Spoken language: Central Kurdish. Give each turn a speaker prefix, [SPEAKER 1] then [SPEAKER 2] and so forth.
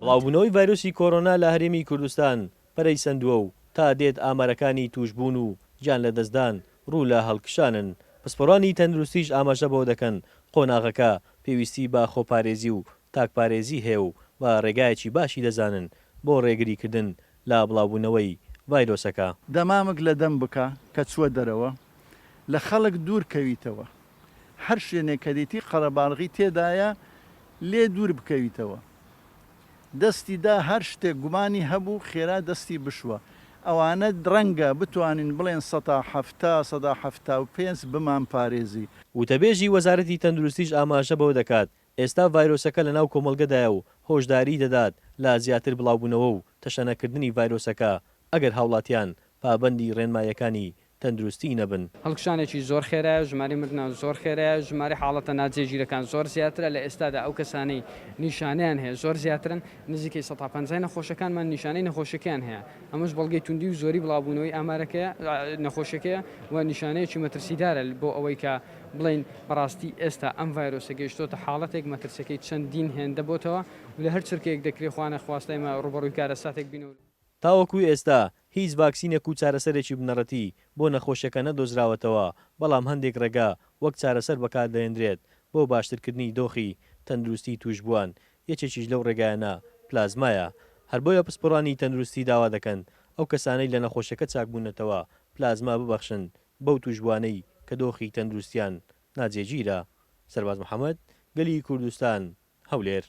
[SPEAKER 1] بڵاوبوونەوەی ڤایرۆسی کۆرۆنا لە هەرێمی کوردستان پەرەی سەندووە و تا دێت ئامارەکانی تووشبوون و گیانلەدەستدان ڕوو لە هەڵکشانن، پسپۆڕانی تەندروستیش ئاماژە بەوە دەکەن قۆناغەکە پێویستی بە خۆپارێزی و تاکپارێزی هەیە و بە ڕێگایەکی باشی دەزانن بۆ ڕێگریکردن لە بڵاوبوونەوەی ڤایرۆسەکە.
[SPEAKER 2] دەمامک لە دەم بکە کە چووە دەرەوە، لە خەڵک دوور کەویتەوە، هەر شوێنێک کە دیتی قەرەباڵغی تێدایە لێ دوور بکەویتەوە. دەستی دا هەر شتێک گومانی هەبوو خێرا دەستی بشوە. ئەوانە رەنگە بتوانین بڵێن سەتا 70، سەدا 75 بمان پارێزی.
[SPEAKER 1] وتەبێژی وەزارەتی تەندروستیش ئاماژە بەوە دەکات، ئێستا ڤایرۆسەکە لەناو کۆمەڵگەدایە و هۆشداریی دەدات لە زیاتر بڵاوبوونەوە و تەشەنەکردنی ڤایرۆسەکە ئەگەر هاوڵاتیان پابەندی ڕێنماییەکانی تەندروستیی نەبن.
[SPEAKER 3] هەڵکشانێکی زۆر خێرایە، ژمارەی مردنان زۆر خێرایە، ژمارەی حاڵەتە ناجێگیرەکان زۆر زیاترە، لە ئێستادا ئەو کەسانەی نیشانەیان هەیە زۆر زیاترن، نزیکەی سەتا پەنجای نەخۆشەکانمان نیشانەی نەخۆشیەکەیان هەیە، ئەمەش بەڵگەی توندی و زۆری بڵاوبوونەوەی ئامارەکەیە نەخۆشیەکەیە و نیشانەیەکی مەترسیدارە بۆ ئەوەی کە بڵێین بەڕاستی ئێستا ئەم ڤایرۆسە گەیشتۆتە حاڵەتێک مەترسیەکەی چەندین هێندە بۆتەوە و لە هەر چرکەیەک دەکرێ خوانەخواستە ئێمە ڕووبەڕووی کارەساتێک بینەوە.
[SPEAKER 1] تاوەکو ئێستا هیچ ڤاکسینێک و چارەسەرێکی بنەڕەتی بۆ نەخۆشیەکە نەدۆزراوەتەوە، بەڵام هەندێک ڕێگا وەک چارەسەر بەکاردەهێندرێت بۆ باشترکردنی دۆخی تەندروستی تووشبووان، یەکێکیش لەو ڕێگایانە پلازمایە. هەر بۆیە پسپۆڕانی تەندروستی داوا دەکەن ئەو کەسانەی لە نەخۆشیەکە چاکبوونەتەوە پلازما ببەخشن بەو تووشبووانەی کە دۆخی تەندروستیان ناجێگیرە. سەرباز محەمەد، گەلی کوردستان، هەولێر.